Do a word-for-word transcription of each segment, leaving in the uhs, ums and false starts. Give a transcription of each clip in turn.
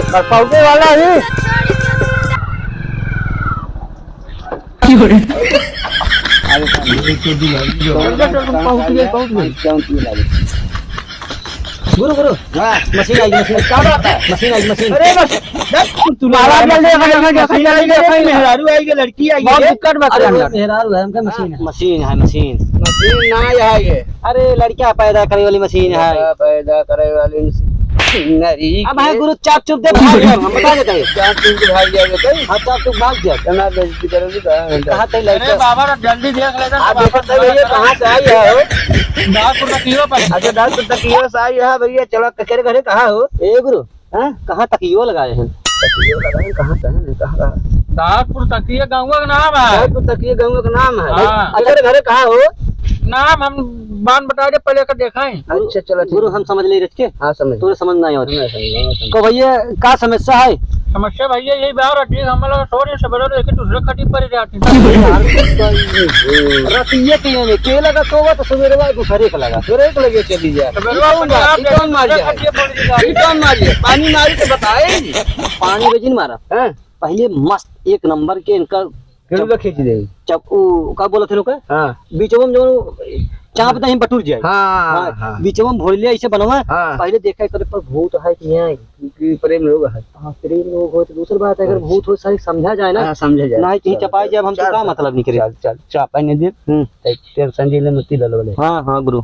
बस पहुँचे वाला ही। की हो रे? अरे, पहुँच गए, पहुँच गए। गुरु, गुरु। हाँ। मशीन आई, मशीन। क्या बात है? मशीन आई, मशीन। अरे बस, बस, तू महाराज, जल्दी आ, जल्दी आ, जल्दी आ, जल्दी आ। मेहरारू आई, लड़की आई बहुत है। दिक्कत बा अरे, अंदर। मेहरारू है, हमका मशीन है। मशीन है, मशीन। मशीन ना है ये। अरे, लड़का पैदा करे वाली मशीन है। लड़का पैदा करे वाली मशीन। नरी अब है के गुरु, चाप चुप दे, भाग जाओ, हम बता देते हैं। चाप चुप के भाग जाओगे कहीं? हाँ, चाप चुप भाग जाओ। हमारे बेइज्जती करोगे तो हाँ, कहाँ तक अरे लड़का? बाबा, जल्दी देख लेते हैं आप बाबा। देखो तो भैया, कहाँ से आई है हो? दासपुर तकियो पर। अच्छा, दासपुर तकियो से आई है भैया, चलो, केकरे घरे कहाँ हो? ए गुरु, हाँ? कहाँ तकियो लगाए हैं? तकियो लगाए हैं, कहाँ, कहाँ, कहाँ, कहाँ? दासपुर तकिया गाँव का नाम है। दासपुर तकिया गाँव का नाम है। हाँ। केकरे घरे कहाँ हो? नाम हम बान बता दे, पहले का देखा है। अच्छा, चलो, ठीक गुरु, है। हम समझ ले रच के। हाँ, समझ। तोरे समझ ना आवत। समझ, समझ, समझ। तो भैया, का समस्या है? समस्या भैया यही बा, रात हम लोग सो रहे, सवेरे एक दूसरे खटी पर जाते हैं। रतिये के यानी के लगा सोवा तो सवेरे दूसरे के लगा। सवेरे के लगे चली जाए। सवेरे ई कौन बात? ई कौन मार जाए? खटिए पर जाते हैं। ई कौन मार जाए? पानी मारी तो बताए। पानी बेजिन मारा। हाँ। पहले मस्त एक नंबर के इनका केलुआ खींच देई। जब उ का बोलत है लोग? हाँ। बीचवा में जौन चाप दही बटुर जाए। हाँ, हाँ, हाँ। बीचवा में भोरलिया ऐसे बनवा। हाँ। पहले देखा करे पर भूत है कि यहाँ कि प्रेम रोग है। हाँ, प्रेम रोग हो तो दूसर बात है, अगर अच्छा। भूत हो सारी समझा जाए ना। हाँ, समझा जाए। ना ही कहीं चल, चपाई चल, जाए, हम तो चल, का चल, मतलब निकले? चल, चल, चाप आने दे। हम्म। एक टेंशन जी ले मत ले लो ले। हाँ, हाँ, गुरु।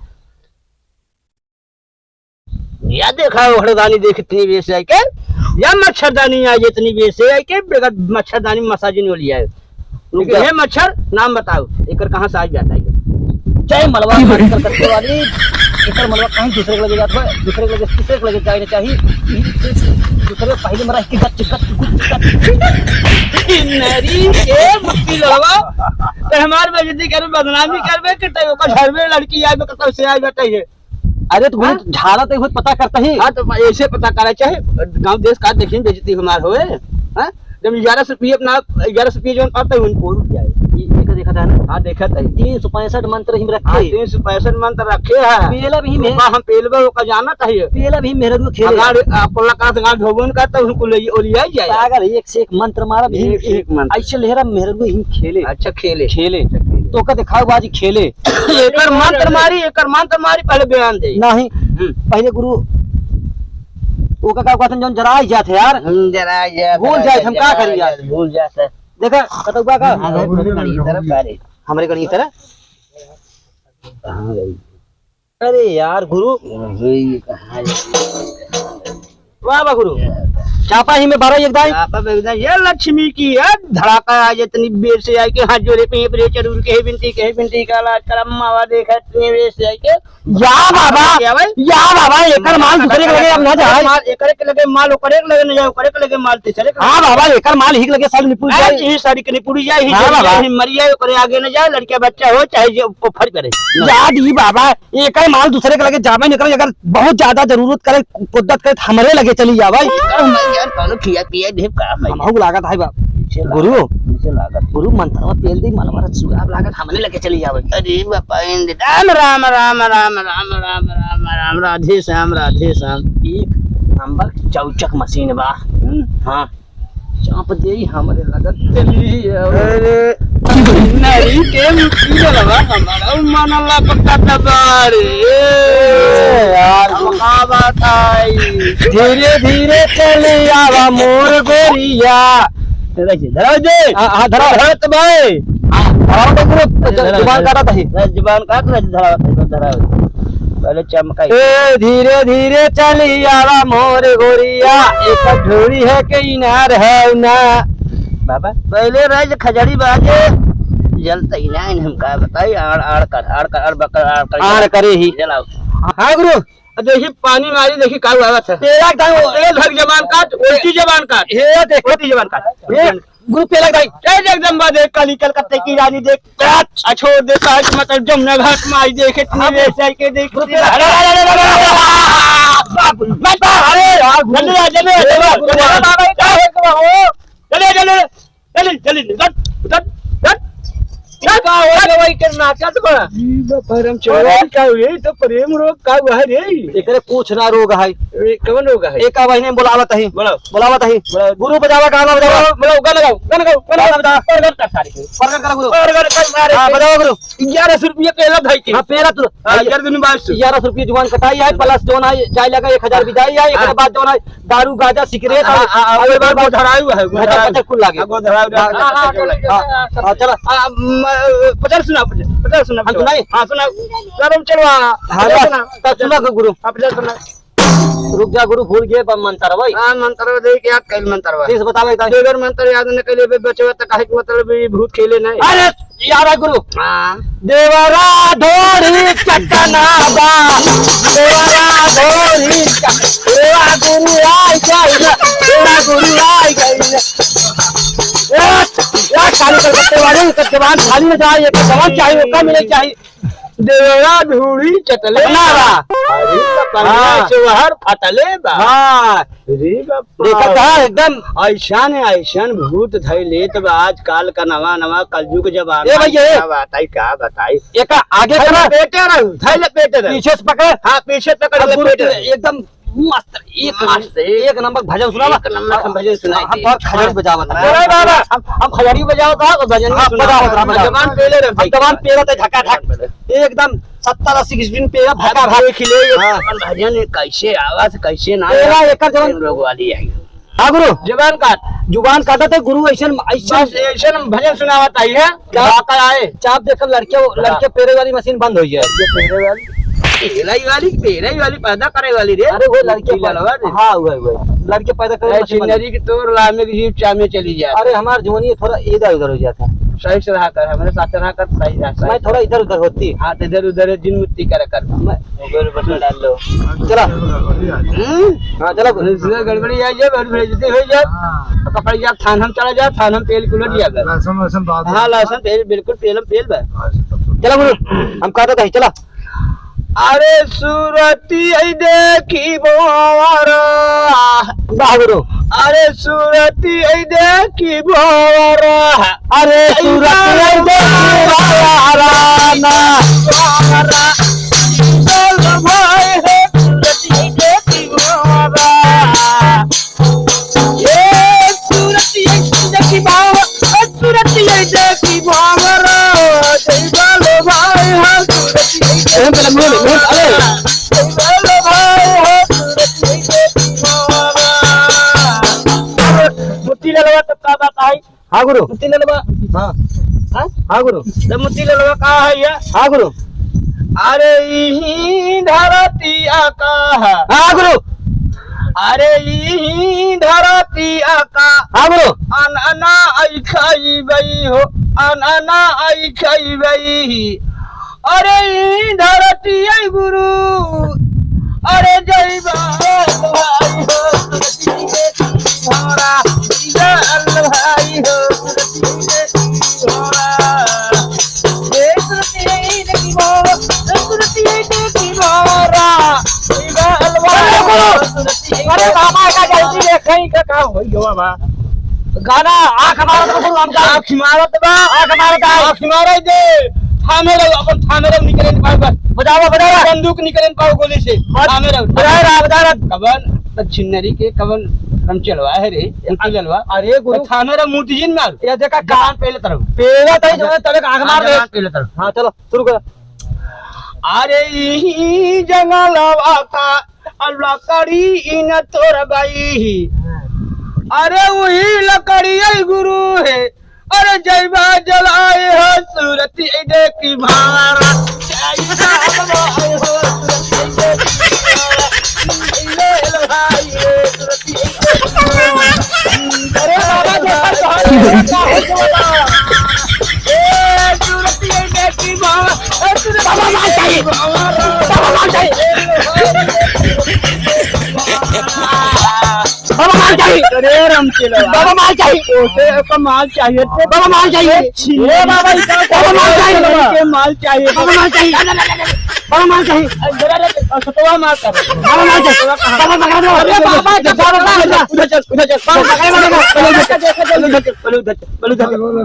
या देखा ओढ़ेदानी देख इतनी बेर से आइके, या मच्छरदानी आज इतनी बेर से आइके, बगैर मच्छरदानी मसाजिन वाली आए। रुक लेकिन जा। हे मच्छर, नाम बताओ, एकर कहाँ से आ जाता है? जय मलवा की बड़ी कलकत्ते वाली, एकर मलवा कहीं दूसरे के लगे जात बा, दूसरे के लगे, तीसरे के लगे जाए ना चाहिए। दूसरे पहले मरा के गच, गच, गुच, गच। नरी के मुक्ति लड़वा, तो हमार बेइज्जती करबे, बदनामी करबे, कि तै ओकर घर में लड़की आए, कतौ से आए, बताइए। अरे तो गुरु, हाँ? झाड़ा तो खुद पता करता ही। हाँ, तो ऐसे पता करा चाहे गाँव देश का देखिन बेइज्जती हमार होए, हाँ? जब ग्यारह सौ रुपये अपना, ग्यारह सौ रुपये जौन पाता है, उनको रुक जाए। ये, ये का देखा था ना? हाँ, देखा था। तीन सौ पैंसठ मंत्र ही रखे। हाँ, तीन सौ पैंसठ मंत्र रखे हैं। पेला भी में- बा, हम पेलबा ओका जाना चाहिए। पेला भी मेहररुआ खेले। अगर आपको लगा तो गाँव धोबन का, तो उनको ले, ओ लिया जाए। पागल, एक से एक मंत्र मारा भी। एक से एक मंत्र। ऐसे लहरा मेहररुआ ही खेले। अच्छा, खेले। खेले। अच्छा, खेले। तो का दिखाओ बाजी खेले। एकर मंत्र मारी, एकर मंत्र मारी, पहले बयान दे। नहीं, हम्म। पहले गुरु, ओका का कहत हैं, जौन जराई जात है यार। हम्म, जराई जात है, भूल जात है, हम का करी यार? भूल जात है। देखा, कतौबा का? हाँ, हमरे गणित तरफ का रे? हमरे गणित तरफ? कहाँ गई? अरे यार, गुरु। वही कहाँ गई? वाह, वाह, गुरु। चापा ही में भरा एक दाई। चापा में एक दाई। ये लक्ष्मी की है धड़ाका, आज इतनी बेर से आई के हाथ जोड़े पे, पे चढ़ उड़ के, हे बिनती, के हे बिनती का लाज करम मावा देखा, इतनी बेर से आई के। या बाबा, क्या भाई? या बाबा, एकर माल दूसरे के लगे अब ना जाए। माल एकरे के लगे, माल ओकरे के लगे ना जाए, ओकरे के लगे माल तीसरे के हाँ लगे। बाबा, एकर माल ही के लगे सब निपुट आज जाए। ही सारी के निपुट जाए, ही हाँ जल बाबा। जाए, ही मर जाए, ओकरे आगे ना जाए, लड़का बच्चा हो चाहे जो फर करे। याद ही बाबा, एकर माल दूसरे के लगे जावे न करे, अगर बहुत ज्यादा जरूरत करे, कुद्दत करे, त हमरे लगे चली जावे। एकर माल यार, कौनो खिया पिया देब का हम? हमहू लागत है बा-, नीचे लागत, गुरु, नीचे लागत। गुरु, मंत्रवा तेल दे, मनवा रच सुआ लागत, हमरे लगे चली जावे। अरे बापा, इन दे, राम, राम, राम। राधे श्याम, राधे श्याम। एक नंबर चौचक मशीन बा। हम्म, हाँ। चाप देई हमरे लगत चली आवे। अरे, नरी के मुट्ठी लगा हमारा मन लपकत बारे। ए, यार, हम का बताई? धीरे धीरे चली आवा मोर गोरिया। धरा दे। हाँ, हाँ, धरा। धरा तो भाई। हाँ, धरा तो गुरु, धरा, जुबान धरा। काटा था ही। धरा, जुबान काट रहा, धरा, धरा। पहले चमकाई। ए, धीरे धीरे चली आवा मोर गोरिया, एक झोरी है के इनार है ना। बाबा, पहले रज खजड़ी बाजे, जलता ही ना, हम का बताई, आड़, आड़ कर, आड़ कर, आड़ बकर, आड़ कर, आड़ करे ही। जलाओ। हाँ गुरु, अब देखी पानी मारी, देखी का हुआ था। तेरा का वो तेल धर जबान काट, उल्टी जबान काट। ये देख। उल्टी जबान काट। ये गुरु पेला भाई, ए, देख जम्बा देख, काली कलकत्ते की रानी देख, आ छोड़ दे साहब, मतलब जमुना घाट में आई देख, इतनी हाँ, बेस आई के देख। गुरु पेला। अरे, अरे, अरे, अरे, अरे, अरे, बाप रे, बाप रे, अरे यार, गुरु। जल्दी आ, जल्दी आ, जल्दी आ, जल्दी आ, बाबा, क्या है तुम्हारा? जल्दी, जल्दी, जल्दी, जल्दी, जल्दी, जल्दी, जल्दी। का हो गया भाई, के नाचत बा? ई बा परम चौड़ा का रे, तो प्रेम रोग का हुआ रे? एकरे कुछ ना रोग है। ए, कौन रोग है? एका बहिने बोलावत ही। बोलाओ। बोलावत ही। बोलाओ। गुरु बजावा, गाना बजावा। बोलाओ, बोलाओ, गाना गाओ, गाना गाओ, गाना गाओ। बजावा। प्रगट कर सारे के। प्रगट कर गुरु। प्रगट कर सारे हाँ, के। बजावा गुरु। ग्यारह सौ रुपये के लब है के? हाँ, पेरा तू। हाँ, ग्यारह सौ रुपये जुबान कटाई। ग्यारह सौ रुपये जुबान कटाई है, हाँ। Plus जौन है, जाए लगा एक हजार विदाई है, एकरे हाँ। बाद जौन है, दारू, गांजा, सिगरेट हाँ, और हाँ, हाँ, एकरे बाद गोधरायु है, भचर, गोधरायु। भचर कुल लागे। हाँ, गोधरायु हाँ, डाल हाँ, के हाँ, चला। हाँ, हाँ, चला। आ, म, पचास सुना, पचास, पचास सुना, हम सुनाई? हाँ, सुना। चलो, चलो, हाँ, हाँ, पचास बस, सुना। तब सुना गुरु। हाँ, पचास सुना। रुक जा गुरु, भूल गए बा मंतरवा। हाँ, मंतरवा दे के याद कइल मंतरवा। तीस बतावे त। बेगर मंतर याद न कइले बे बचवा त काहे के मतलब ई भूत खेले नहीं। अरे याद है गुरु। हाँ। देवरा ढोरी चटना बा, देवरा ढोरी चट-, देवा गुरु आई गई ना, देवा गुरु आई गई ना। ए, ए, खाली कलकत्ते वाले, एक जबान खाली न जाए, एक जबान चाहिए, ओका मिले चाहिए। देवरा ढूढ़ी चटले पटना बा। बा। अरे बा, पटना हाँ। शोहर फटले बा। हाँ। अरे बाप रे। देखत हा एकदम। ऐसन, ऐसन भूत धइ लेत बा आजकल का नवा, नवा कलयुग जमाना। ए भैया, ए। का बताई, का बताई? एका आगे धइ करा। लपेटे रहू, धइ लपेटे रहू। पीछे से पकड़। हाँ, पीछे पकड़ अब गुरु लपेटे रहू। एकदम मस्त, एक मस्त, एक एक नंबर भजन सुनावा। एक नंबर हम भजन सुनाई हम दे। तोर खजड़ी बजावत हाँ, है। अरे बाबा। हम, हम खजड़ी बजावत है, तो भजन हाँ, सुनावत बजावत है, है, बजावत। जबान पेले रह हम जबान पेलत है, झकाझक। एकदम सत्तर अस्सी की speed पे है, भका भक। देख ले, ये हाँ। कौन भजन है, कैसे आवाज, कैसे ना तेरा आवाज, एकर जवन प्रेम रोग वाली है। हाँ गुरु। जबान काट। जुबान काटत है गुरु, ऐसन, ऐसन बस ऐसन भजन सुनावत आई है। चाप, का आए? चाप देखो, लड़के, हाँ। लड़के पेरे वाली मशीन बंद हो गया। ये पेरे वाली? पेरे वाली, पेरे वाली पैदा करे वाली रे। अरे वो लड़के मुट्ठी पैदा, लड़वा रे। हाँ, वही, वही। लड़के पैदा करे अरे मशीन बंद। चिन्नरी की तोर लामे की जीप चामे चली जाए। अरे हमार जवानी थोड़ा इधर उधर हो जाता है। सही से रहा कर, हमारे साथ रहा कर, सही रहा, सही। मैं थोड़ा इधर उधर होती। हाँ, तो इधर उधर है, जिन मुट्ठी करे कर। मैं मोबाइल बटन डाल लो। चला। हम्म? हाँ, चला। इसमें गड़बड़ी आ जाए, बड़ी बेइज्जती हो जाए। हाँ। तो कपड़े जा, थान हम चला जाए, थान हम तेल कुलट जाए। लहसुन, लहसुन बात हाँ, है। लहसुन तेल, बिल्कुल तेल हम तेल बा। हाँ, सब तो चला गुरु, हम कहता था, चला। अरे सूरती आई देखी बोरा। वाह गुरु। अरे सूरती आई देखी बोरा। अरे सूरती आई देखी बोरा ना। बोल भाई हो सूरती आई देखी बोरा। ए, सूरत ये देखी बाबा, ए, सूरत ये देखी बाबा रे, जय बोलो भाई, हाँ, सूरत ये देखी ए, मेरा मुंह, मुंह, अरे। जय बोलो भाई, हाँ, सूरत ये देखी बाबा। अरे, मुट्ठी ललवा तो का बात आई? हाँ गुरु। मुट्ठी ललवा। हाँ। हाँ? हाँ गुरु। तो मुट्ठी ललवा का है ये? हाँ गुरु। अरे, इही धरतिया का है। हाँ गुरु। अरे, इही धरतिया का हाँ गुरु। अनना आई खइबई हो, अनना आई खइबई। अरे, इही धरतिया गुरु, अरे, जइबा भाई हो, तुलसी के सिंघोरा, जइबा भाई हो, तुलसी के सिंघोरा। ए, तुलसी के सिंघोरा, तुलसी के सिंघोरा, जइबा भाई हो, तुलसी के अरे बाबा, का जल्दी रे, कहीं का काम होई गवा बा। गाना आँख मारत बा, गुरु, हमका। आँख मारत बा। आँख मारत बा। आँख मारे दे। थामे रहो, अपन थामे रहो, निकरे न पाओ बस। बजावा, बजावा। बंदूक निकरे न पाओ गोली से। बस। थामे रहो। बजा रहा, बजा रहा। कवन, त छिन्नरी के कवन रमचलवा है रे, मुट्ठी ललवा। अरे गुरु। थामे रहो, मुट्ठी जिन मार। ये देखा, जबान पेले तरफ। पेला तई जो तड़क आँख मार दे। जबान पेले तरफ। हाँ, चलो, शुरू करो। अरे इही जंगलवा का लकड़ी इन तोरबई। अरे उही लकड़ी आई गुरु है। अरे जइबा जलाए हो सूरती देखी भारा। जइबा जलाए हो सूरती देखी भारा। ले लो भाई रे सूरती देखी भारा। अरे बाबा, देखा तो है, देखा है, देखा है। ए, सूरती देखी भारा। बाबा माल चाहिए। बाबा माल चाहिए। बाबा माल चाहिए। अरे रामचेला। बाबा माल चाहिए। ओसे का माल चाहिए। बाबा माल चाहिए। ए बाबा, इधर बाबा माल चाहिए। के माल चाहिए। बाबा माल चाहिए। बाबा माल चाहिए। अरे, अरे, अरे, सतवा मार कर। बाबा माल चाहिए। बाबा पकड़ दो। अरे बाबा, बाबा, बाबा, उधर चल, उधर चल। बाबा पकड़, बाबा, बाबा, उधर चल, उधर चल, उधर चल।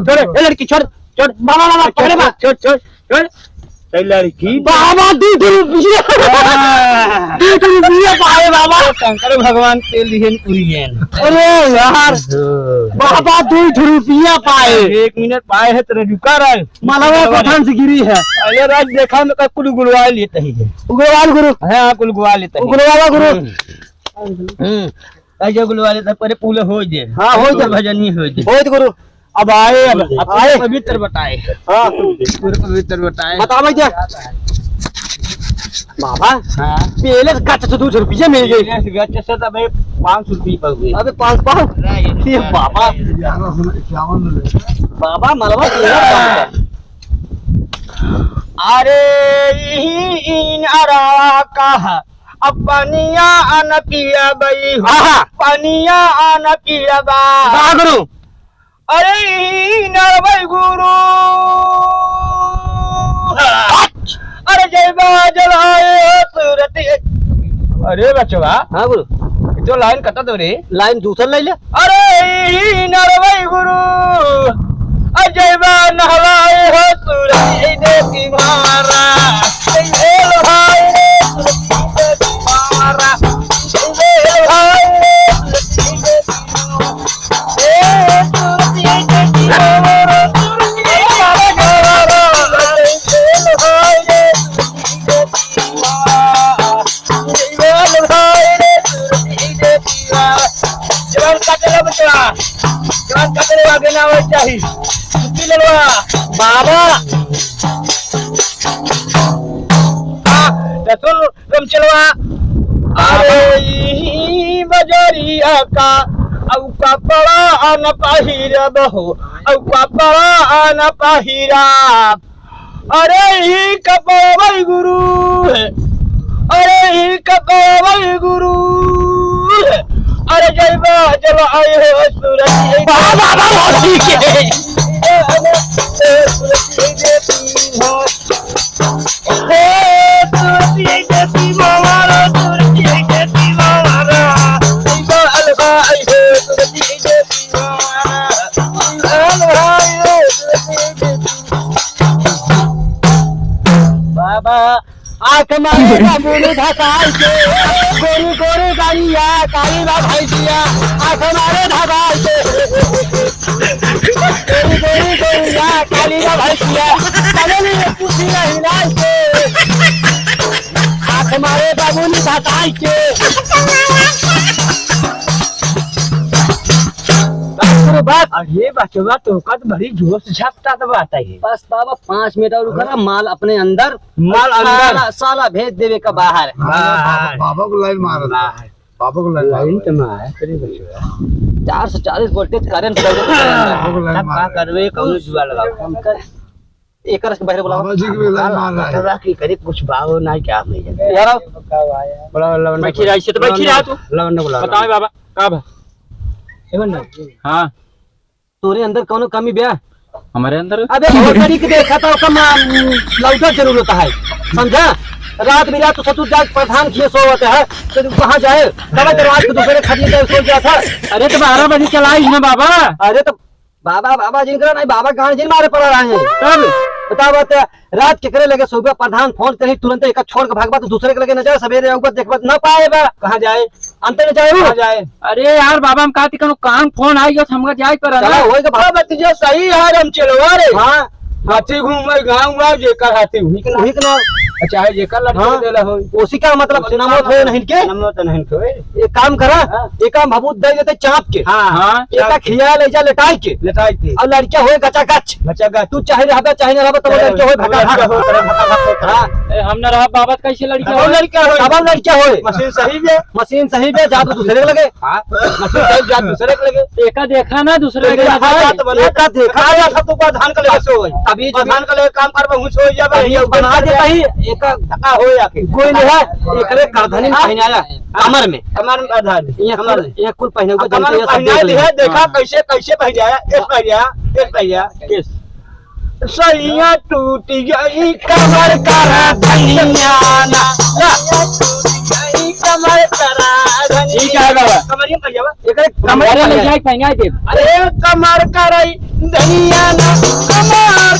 छोड़, ए लड़की, छोड़। छोड़। बाबा, बाबा, पकड़े बा। छोड़, छोड़, छोड़। तो लड़की बाबा, दू ठो रुपया। हाँ। दू ठो रुपया पाए बाबा। शंकर भगवान के लिए उड़ियन। अरे यार, हाँ। बाबा, दू ठो रुपया पाए। एक मिनट पाए है, तेरे रुका रहे। मालवा पठान से गिरी है। अरे राज देखा में का कुल गुलवा लेते ही है। उग्रवाल गुरु। हाँ, कुल गुलवा लेते ही। उग्रवाला गुरु। हम्म। हम्म। ऐसे गुलवा लेते, पहले पूरे हो जे। हाँ, हो जे। भजन ही हो जे। हो जे गुरु। अब आए, अब अब आए। पवित्र बताए। हाँ। पूरे पवित्र बताए। बता भाई क्या? बाबा, हाँ। पहले से गच्च से दो सौ रुपया मिल गए। पहले से गच्च से तो भाई पाँच सौ रुपये पड़ गए। अबे पाँच पाँच? नहीं, ये बाबा। ग्यारह सौ इक्यावन में। बाबा, मलबा तेरा बाबा। अरे, ई, ई नारा कहा, अब पनिया अन पियबई हो, आहा। पनिया अन पियबा। वाह गुरु। अरे ई नरवई गुरु। अरे जइबा जलाए सूरत। अरे बचवा। हाँ गुरु। जो लाइन कटा दो रे। लाइन दूसर ले ले। अरे ई नरवई गुरु। अरे जइबा नहलाए हो सूरत। ए दे की मारा। ए लो भाई रे सूरत। ए दे की मारा। जवान का चला बचवा, जवान का चला आगे ना आवे चाही। छुट्टी ले लो बाबा। हाँ, तो सुन, तुम चलवा। अरे ई बजरिया का, औ कपड़ा अन पहिरब हो, औ कपड़ा अन पहिरब। अरे ई कपड़ा गुरु है, अरे ई कपड़ा गुरु है। अरे जइबा जलाए हो सूरत। बाबा, बाबा, बाबा, ठीक है। बाबा, आँख मारे बा मुरु धसाई के, गोरी गोरी गाड़िया, काली बा भैंसिया। आँख मारे धसाई के, गोरी गोरी गोरिया, काली बा भैंसिया। चले नी कुछ नहीं हिलाई के, आँख मारे बा मुरु धसाई के। बस, बस। अरे बचवा, तोका तो बड़ी जोर से झपटा तो बात है। बस बाबा, पाँच मिनट और रुका ना, माल अपने अंदर। माल अंदर। साला, साला भेज देवे का बाहर। हाँ, बाबा, बाबा को लाइन मार रहा है। बाबा को लाइन लाइन मार तो मार, अरे बचवा। चार सौ चालीस वोल्टेज करंट लगे। बाबा को लाइन तब मार का रहा है। करबे, कौन जुआ लगाओ? हम कर, एकर से बाहर बुलाओ। बाबा जी की भी लाइन मार रहा है। बाबा की करे कुछ भाव ना क्या नहीं है। यार, बुलाओ, लवंडा बैठी रहा, इसे तो बैठी रहा तू। लवंडा बुलाओ। बताओ बाबा, का बा? एवन ना। हाँ। तोरे अंदर कौनो कमी बा? हमारे अंदर? अबे, बहुत बड़ी के देखा था, ओकर मा-, लौटा जरूरत है, समझा? रात बिरात तो ससुर जाके प्रधान किए सोवत है, तो तू कहाँ जाए? दवा दरवाज के दूसरे खरीदे सो गया था। अरे, तो बारह बजे चलाई ना बाबा। अरे, तो बाबा, बाबा जिन करा नहीं, बाबा गांड जिन मारे पड़ा रहे हैं। तब? बताओ बात है, रात केकरे लगे सुबह प्रधान फोन करी, तुरंत एक छोड़ के भागबा, तो दूसरे के लगे न जाए, सवेरे आऊबा, देखबा, न पाए बा। कहाँ जाए? अंत में जाए वो? कहाँ जाए? अरे यार बाबा, हम कहती कौनो काम फोन आई गयो, तो हमका जाए पर चला, ना। होई के बाबा, तुझे सही है, हम चलवा रे। हाँ। हाथी घूमे गाँव गाँव, जेकर हाथी हुई के ना। हुई के ना। अच्छा है, जेकर लड़के हाँ। देला होई। उसी का मतलब उसी नमो का थे मतलब नहीं के? नमो तो नहीं के। एक काम करा, हाँ। एक काम भभूत दे देते चाँप के। हाँ। हाँ, एक चाँप के। खिया ले जा लेटाई के। लेटाई के। और लड़का होए गचा गच। गचा गच। तू चाहे रहबे, चाहे ना रहबे, तब चाहे लड़का होए भटा लड़का भट। होए, भटा भट होए। हाँ। ए, हम ना रहब बाबा, कैसे लड़का तब होए? लड़का होए। तब लड़का होए। मशीन सही बे। मशीन सही बे, जा तू दूसरे के लगे। हाँ। मशीन सही, जा दूसरे के लगे। एका देखा ना, दूसरे के देखा लगे। जात बना। एका देखा। आ जा, सब तो ऊपर धान का लेके सो भाई। अभी ऊपर धान का लेके काम करबे, हुस हो जाबे, अभी ये बना ऊपर देता ही, एका धक्का हो जाके। कोई नहीं है, एकरे करधनी में हाँ। पहनाया। कमर में। कमर में आधार। ये कमर कुल, में। ये कुल पहने हुए अब कमर में जनता ये सब पहना देख दिया, लेंगे। देखा हाँ। कैसे, कैसे पहनाया, कैसे पहनाया, कैसे पहनाया, कैसे? सैया टूट गई कमर करा धनिया ना। सैया टूट गई कमर करा धनिया। ठीक है बाबा। कमरिया पहनावा। एकरे कमर कमर में पहनाया। जाए पहनाए दे। अरे कमर करा धनिया ना, कमर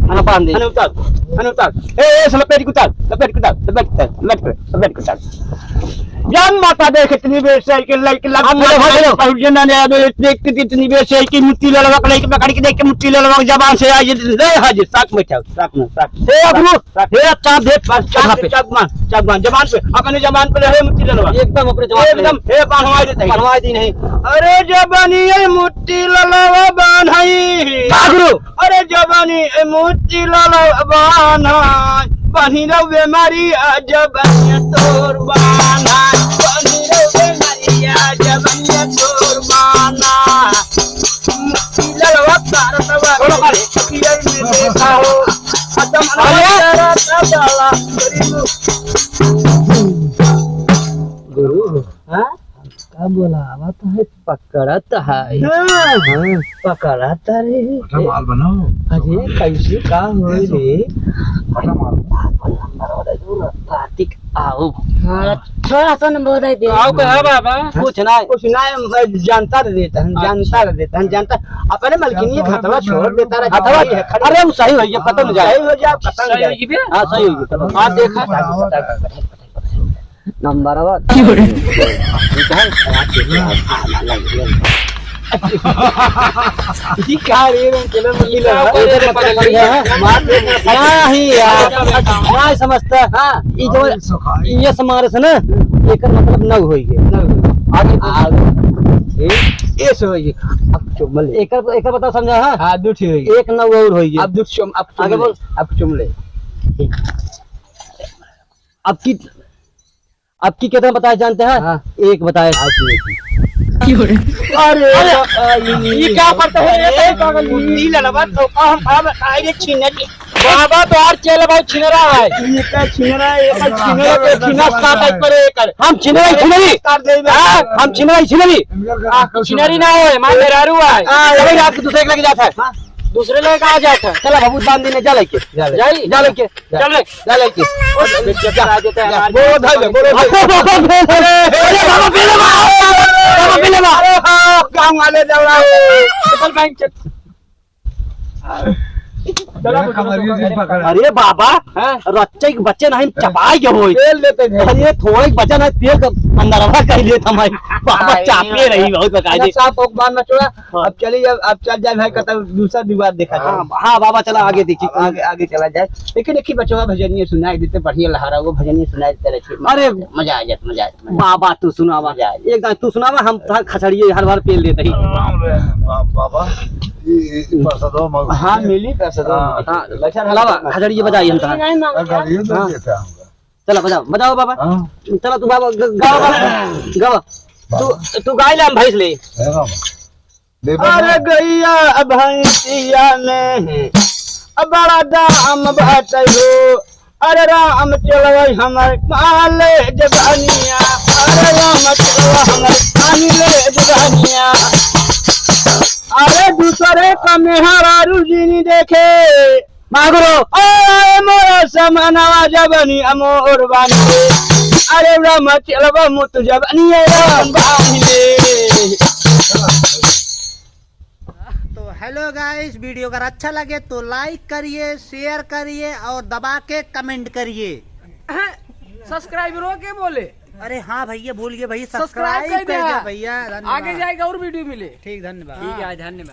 हाँ, बांध दे। अने उतार, अने उतार। ए, ए, से लपेट के उतार, लपेट के उतार, लपेट के उतार, लपेट के, लपेट के उतार। जान माता देख इतनी बेर से आई के लइके लग हाँ, हेलो, हेलो। बहुत जना ने आदो इतने, इतनी, इतनी बेर से आई के मुट्ठी लड़वा के लइके पकड़ के देख के मुट्ठी लड़वा के जबान से आई, ले हाजिर, साथ में उठाओ, साथ में, साथ में। ए, अगरू, साथ में। ए, चाप दे, बस, चाप यहाँ पे। चाप मार, चाप मार, जबान पे, अपने जबान पे ले, हे मुट्ठी लड़वा। एकदम अपने जबान पे। एकदम, हे बांधवाई देते हैं। बांधवाई दी नहीं। अरे जबानी ए मुट्ठी लड़वा बांधाई। अगरू। अरे जबानी ए मुट्ठी लड़वा बांधाई, बांधी रहो बेमारी आ जबानी तोर बांधाई, बांधी रहो बेमारी आ जबानी तोर बांधाई। मुट्ठी लड़वा तार तवा छोड़ो, छोड़ो। पियर में देखा हो। खत्म अरे! तारा तबला। गुरु, हाँ? का बोलावत है? पकड़त है। हाँ। हाँ, पकड़त है। अच्छा, माल बनाओ। अरे, कैसे का होई रे? अच्छा, माल। कार्तिक आओ। हाँ, थोड़ा सा नंबर बताई दे। आओ कहा बाबा? कुछ ना, कुछ ना, हम जानता रह देता, हम जानता रह देता, हम जानता। अपने मलकिनी के हथवा छोड़ देता रहा। हथवा, अरे, वो सही हो गया, पता नहीं जाए। सही हो जाए, पता नहीं जाए। हाँ, सही हो गया, पता नहीं। हाँ, देखा। नंबरवा। की हो रे? ई का रे, रंग के रंग नीला है। नहीं यार, नहीं समझता। हाँ, ई जो, ये समारे से ना, एकर मतलब नौ होई गए। नौ होई गए। आगे आ, ए, ए से होई गए। अब चुम्बल। एकर, एकर बताओ समझा, हाँ? हाँ, दू ठे होई गए। एक नौ और होई गए। अब दू चुम-, अब आगे चुम्बल। बोल। अब चुम्बल। अब की अब की कितना बताए जानते हैं? हाँ। एक बताए। हाँ, ठीक है। अरे, अरे, ये क्या पढ़ता है? ये क्या पागल? मुट्ठी लड़वा तो हम, हम आएंगे छिनरी। बाबा तो और चेला भाई छिनरा है। ये का छिनरा है? ये का छिनरा तो छिनरा काट पर ये कर। हम छिनरा ही छिनरी। काट दे। हाँ, हम छिनरा ही छिनरी। आ, छिनरी ना हो, हमारे मेहरारू है। हाँ, चलो, आपको दूसरे के लेके जाता है। हाँ। दूसरे लेके कहाँ जाता है? चला, बाबू, बांध देने, जा लेके। जा ले। जाई? जा लेके। चल रे। जा लेके। जा, जा, जा, बोलो धर ले, बोलो धर ले। अरे, अरे, बाबा, पी ले, बाबा। बाबा, पी ले, बाबा। अरे, हाँ, गाँव वाले जब रहा हो। चल, बैंक चल। चलो, मेरा कमरिया से पकड़। अरे बाबा, हाँ? रच्चे के बच्चे नहीं चपाई के होई। तेल देते हैं। अरे थोड़े के बच्चा नहीं, तेल का अंदर हवा कर लिए था भाई। बाबा, अरे, चापे रही बहुत बकायदे। साहब, एक बार में चला। हाँ। अब चलिए, अब, अब चल जाए भाई, कतई दूसरा विवाद देखा जाए। हाँ, हाँ, बाबा, चला आगे देखी। अब आगे, आगे चला जाए। लेकिन एक ही बचवा भजनिया सुनाई देते, बढ़िया लहरा वो भजनिया सुनाई देते रहे। अरे, मजा आ जाए, मजा आ जाए, मजा आ जाए। बाबा, तू सुनावा। मजा आ जाए। एक दाई तू सुनावा, हम था खचड़िए हर बार पेल देते ही। राम रे, बा-, बाबा, ई, ई, ई प्रसादवा मग- हाँ, मिली प्रसादवा हाँ, मिली। हाँ, बैठा रहा। लावा, खचड़िए बजाई हम था। नहीं, नहीं, नहीं। अरे, गाड़ियों तो हाँ। देता है हमका। चला, बजाओ, बजाओ बाबा। हाँ। चला तू बाबा, ग-, गावा बाबा, गावा। तू, तू गाय ले, हम भैंस ले। अरे गैया भैंसिया में अब बड़ा दाम बाटे हो। अरे राम चलवै हमर माले जवानिया। अरे राम चलवै हमर माले जवानिया। अरे दूसरे का मेहरारू जिनी देखे। मागरो। अरे मोरा समनवा जवानी अमोर बानी। अरे राम चलवै मुत जवानी राम बानी। तो hello guys, video अगर अच्छा लगे तो like करिए, share करिए और दबा के comment करिए। Subscriber हो के बोले? अरे हाँ भैया, भूल गए भैया, subscribe subscribe कर कर दे दो। भैया, धन्यवाद। आगे जाएगा और video मिले। ठीक, धन्यवाद। ठीक है, धन्यवाद।